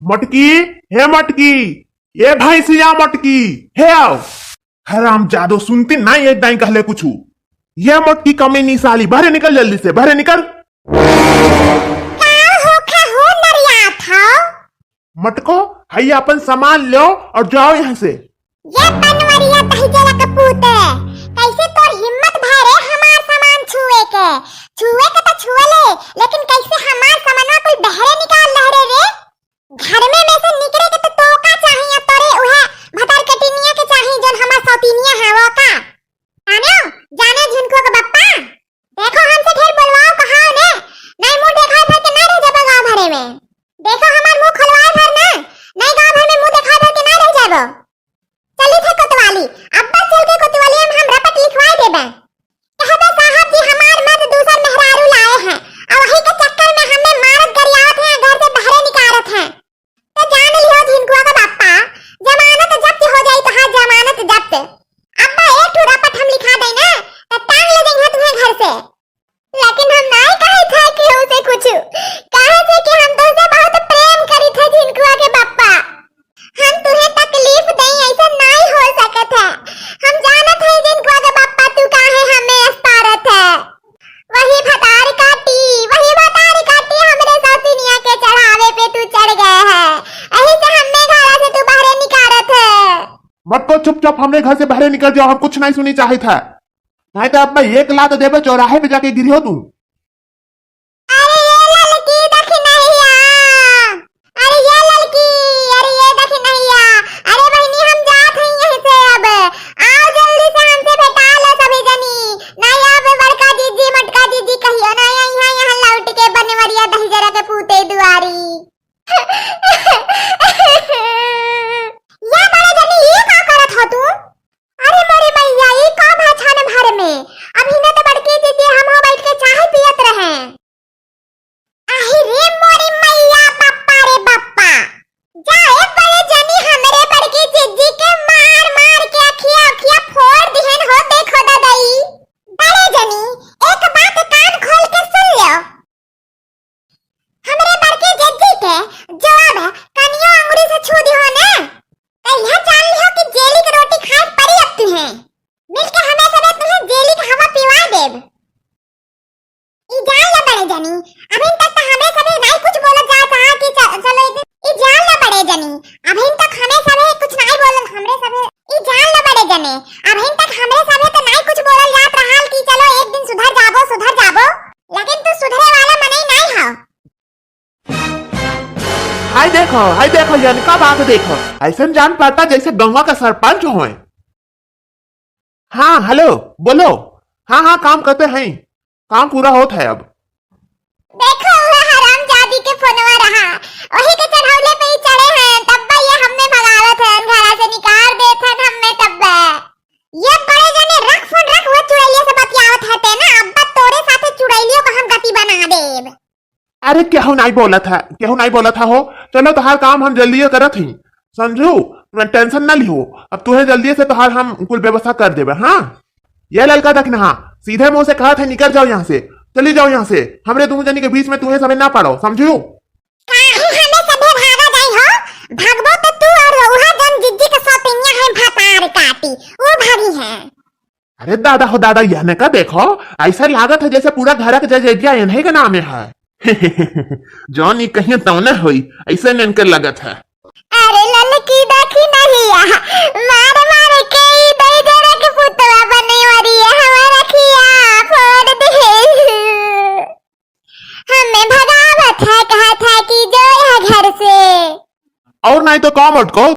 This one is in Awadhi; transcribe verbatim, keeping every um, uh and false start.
मटकी, हे मटकी, ए भैंसिया मटकी, हे आओ। हरामजादो, सुनती नाई एक दाई कहले कुछु। ये मटकी कमीनी साली, बहरे निकल जल्दी से, बहरे निकल। का होखे हो नरियात हो? मटको, हई अपन सामान लो और जाओ यहाँ से। ये बनवरिया दहिजरा के पूते, कैसे तोर हिम्मत भय रे हमार सामान छुए के? छुए के तो छुए ले, लेकिन कैसे हमार सामानवा कुल बहरे निकाल लहरे रे? घर में, में से निकरे के तो तोका चाहिए, तोरे उहे भतार के टिनिया के चाहिए, जोन हमार सौतिनिया है वो का? जाने, जाने झिनकुआ के बप्पा, देखो हमसे ढेर बोलवाओ कहाओ ने, नहीं मुंह देखाए भर के ना रह जाबो गाँव भरे में। देखो हमार मुंह खोलवाए भर ना, नहीं गाँव भर में मुंह देखाए भर के ना रह जाबो। चली थे कोतवाली, अब्बा चल के कोतवाली में हम रपट लिखवाए देबे। कहबे साहब जी हमार मर्द दूसर मेहरारू लाए हैं, और वही के चक्कर में हमें मारत गरियावत हैं, घर से बाहरे निकारत हैं। तो जान लियो झिनकुआ का बापा, जमानत जब्त हो जाई तोहार जमानत जब्त। अब्बा एक ठो रपट हम लिखा दे ना, तो टांग ले देंगे तुम्हें घर से। लेकिन हम नाई कहे थे कि उसे कुछ, कहे थे कि हम तुमसे बहुत प्रेम करी थे झिनकुआ के बापा। हम तुहे तकलीफ देई, ऐसा नाई हो सकत है। हम जानत है जिनको के बप्पा तू काहे हमें अस्तारत है। वही भतार काटी, वही भतार काटी हमरे सौतिनिया के चढ़ावे पे तू चढ़ गए है। यही से हमें घरा से तू बाहरे निकारत है। मत तो चुपचाप हमरे घर से बाहरे निकल जाओ, हम कुछ नहीं सुनी चाहित है। नहीं तो अब मैं एक लात देबे चौराहे पे जाके गिरी हो तू। अरे ये ललकी दखिनहिया, अरे ये ललकी, अरे ये दखिनहिया, अरे बहिनी हम जात हई यहीं से अब, आओ जल्दी से हमसे भेटा लो सभी जनी, नहीं अब बड़का जीजी मटका जीजी कहियो ना यहाँ, यहाँ लौट के बनवरिया दहिजरा के पूते दुआरी। या बड़े जनी ये का करत हो तू? अरे मोरे मइया, ई का भा छन भर में? अभी न तो बड़की दीदी हम हो बैठ के चाय पियत रहे। आही रे मोरे मइया, बप्पा रे बप्पा। जा ए बड़े जनी हमरे बड़की दीदी के मार मार के अखिया अखिया फोड़ दिहन हो, देखो ददई। बड़े जनी, एक बात कान खोल के सुन लो। हमरे बड़की जिज्जी के जो अब कनियो अंगुरी से छू दिहो ने, त इहे जान लिहो कि जेली के रोटी खाए पड़ी अब तुहें। मिलके हमें सबे तुहें जेली के हवा पिवा देब। ई जान ले बड़े जनी, अभी तक त हमरे सबे नाई कुछ बोलत जात रहा कि च-, चलो एक दिन। ई जान ले बड़े जनी, अभी तक हमें सबे कुछ नाई बोलल, हमरे सबे। ई जान ले बड़े जनी, अभी तक हमरे सबे त नाई कुछ बोलल जात रहा कि चलो एक दिन सुधर जाबो, सुधर जाबो। लेकिन तू सुधरे वाला मनई नाई हव। हाय देखो, हाय देखो, इनका बात देखो, ऐसन जान पड़ता जैसे गंवा का सरपंच होए। हाँ, हेलो, बोलो। हाँ, हाँ, काम करते हैं, काम पूरा होत है अब। देखो, वो हरामजादी के फोनवा रहा, वही के चढ़ौले पे ही चढ़े हैं, तब्बा ये हमें भगावत हैं, घरा से निकाल देत हैं हमें तब्बा। ये बड़े जने रख फोन रख, वो चुड़ैलिया से बतियावत हते ना, अब्बा तोरे साथे चुड़ैलियों का हम गति बना देब। अरे केहू नाई बोलत है, केहू नाई बोलत है हो। चलो तोहार काम हम जल्दी करत ही। समझू, तुम टेंशन ना लिहो, अब तुहे जल्दी से तोहार हम कुल व्यवस्था कर देबे। हाँ, ये ललका देखना, हाँ, सीधे मुंह से कहत है निकल जाओ यहाँ से, चली जाओ यहाँ से, हमरे दोनों जनी के बीच में तुहे सबे ना पड़ो, समझू। काहे हमें सभे भागा जाई हो? भागबो तो तू और उहा जन जिज्जी के सौतिनिया है भतार काटी, वो भागी है। अरे दादा हो दादा, यहने का देखो, ऐसा लागत है जैसे पूरा घर के जजेगिया इन्हीं के नामे है। जौन ई कहिए तौने होई, ऐसे इनके लगत है। अरे ललकी देखी नहीं आ, मार मार के ई दई जरा के पुतवा बने वाली है, हमारा खिया फोड़ दे। हमें भगावत है, कहा था कि जो यह घर से। और नहीं तो का मटको,